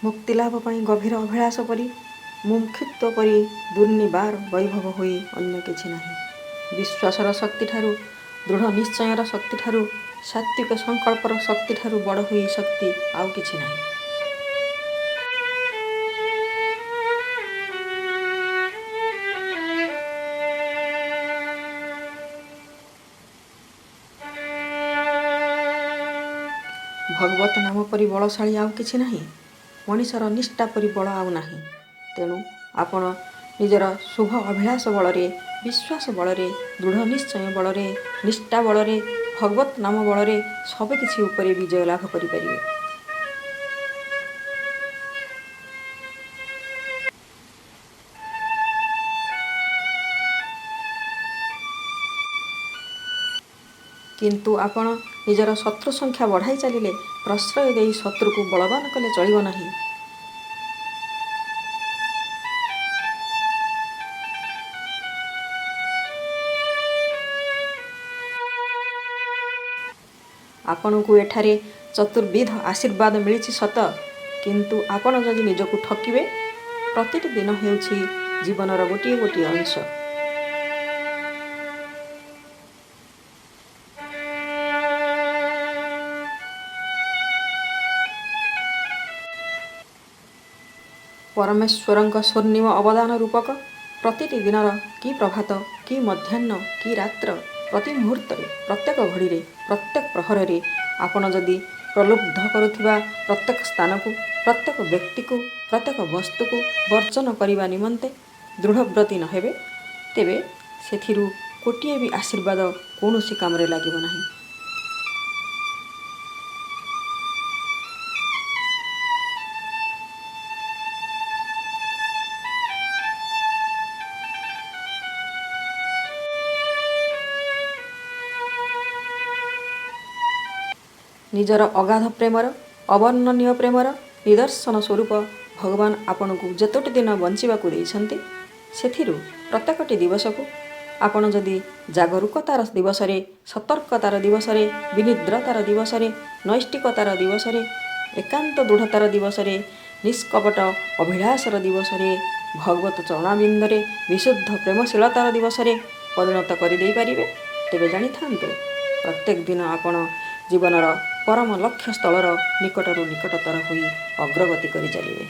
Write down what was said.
ମୁକ୍ତିଲାଭ ପାଇଁ ଗଭୀର ଅଭିଳାଷ ପରି, ମୁମୁକ୍ଷୁତ୍ୱ ପରି ଦୁର୍ନିବାର ବୈଭବ ହୋଇ ଅନ୍ୟ କିଛି ନାହିଁ। ବିଶ୍ୱାସର ଶକ୍ତିଠାରୁ, ଦୃଢ଼ ନିଶ୍ଚୟର ଶକ୍ତିଠାରୁ, ସାତ୍ତ୍ୱିକ ସଂକଳ୍ପର ଶକ୍ତିଠାରୁ ବଡ଼ ହୋଇ ଶକ୍ତି ଆଉ କିଛି ନାହିଁ। ଭଗବତ ନାମ ପରି ବଳଶାଳୀ ଆଉ କିଛି ନାହିଁ। ମଣିଷର ନିଷ୍ଠା ପରି ବଳ ଆଉ ନାହିଁ। ତେଣୁ ଆପଣ ନିଜର ଶୁଭ ଅଭିଳାଷ ବଳରେ, ବିଶ୍ୱାସ ବଳରେ, ଦୃଢ଼ ନିଶ୍ଚୟ ବଳରେ, ନିଷ୍ଠା ବଳରେ, ଭଗବତ ନାମ ବଳରେ ସବୁକିଛି ଉପରେ ବିଜୟ ଲାଭ କରିପାରିବେ। କିନ୍ତୁ ଆପଣ ନିଜର ଶତ୍ରୁ ସଂଖ୍ୟା ବଢ଼ାଇ ଚାଲିଲେ, ପ୍ରଶ୍ରୟ ଦେଇ ଶତ୍ରୁକୁ ବଳବାନ କଲେ ଚଳିବ ନାହିଁ। ଆପଣଙ୍କୁ ଏଠାରେ ଚତୁର୍ବିଧ ଆଶୀର୍ବାଦ ମିଳିଛି ସତ, କିନ୍ତୁ ଆପଣ ଯଦି ନିଜକୁ ଠକିବେ, ପ୍ରତିଟି ଦିନ ହେଉଛି ଜୀବନର ଗୋଟିଏ ଗୋଟିଏ ଅଂଶ। ପରମେଶ୍ୱରଙ୍କ ସ୍ୱର୍ଣ୍ଣିମ ଅବଦାନ ରୂପକ ପ୍ରତିଟି ଦିନର କି ପ୍ରଭାତ, କି ମଧ୍ୟାହ୍ନ, କି ରାତ୍ର, ପ୍ରତି ମୁହୂର୍ତ୍ତରେ, ପ୍ରତ୍ୟେକ ଘଡ଼ିରେ, ପ୍ରତ୍ୟେକ ପ୍ରହରରେ ଆପଣ ଯଦି ପ୍ରଲୁବ୍ଧ କରୁଥିବା ପ୍ରତ୍ୟେକ ସ୍ଥାନକୁ, ପ୍ରତ୍ୟେକ ବ୍ୟକ୍ତିକୁ, ପ୍ରତ୍ୟେକ ବସ୍ତୁକୁ ବର୍ଜନ କରିବା ନିମନ୍ତେ ଦୃଢ଼ବ୍ରତୀ ନ ହେବେ, ତେବେ ସେଥିରୁ ଗୋଟିଏ ବି ଆଶୀର୍ବାଦ କୌଣସି କାମରେ ଲାଗିବ ନାହିଁ। ନିଜର ଅଗାଧ ପ୍ରେମର, ଅବର୍ଣ୍ଣନୀୟ ପ୍ରେମର ନିଦର୍ଶନ ସ୍ୱରୂପ ଭଗବାନ ଆପଣଙ୍କୁ ଯେତୋଟି ଦିନ ବଞ୍ଚିବାକୁ ଦେଇଛନ୍ତି, ସେଥିରୁ ପ୍ରତ୍ୟେକଟି ଦିବସକୁ ଆପଣ ଯଦି ଜାଗରୂକତାର ଦିବସରେ, ସତର୍କତାର ଦିବସରେ, ବିନିଦ୍ରତାର ଦିବସରେ, ନୈଷ୍ଠିକତାର ଦିବସରେ, ଏକାନ୍ତ ଦୃଢ଼ତାର ଦିବସରେ, ନିଷ୍କପଟ ଅଭିଳାଷର ଦିବସରେ, ଭଗବତ ଚରଣାରବିନ୍ଦରେ ବିଶୁଦ୍ଧ ପ୍ରେମଶୀଳତାର ଦିବସରେ ପରିଣତ କରିଦେଇପାରିବେ, ତେବେ ଜାଣିଥାନ୍ତୁ, ପ୍ରତ୍ୟେକ ଦିନ ଆପଣ ଜୀବନର ପରମ ଲକ୍ଷ୍ୟ ସ୍ଥଳର ନିକଟରୁ ନିକଟତର ହୋଇ ଅଗ୍ରଗତି କରି ଚାଲିବେ।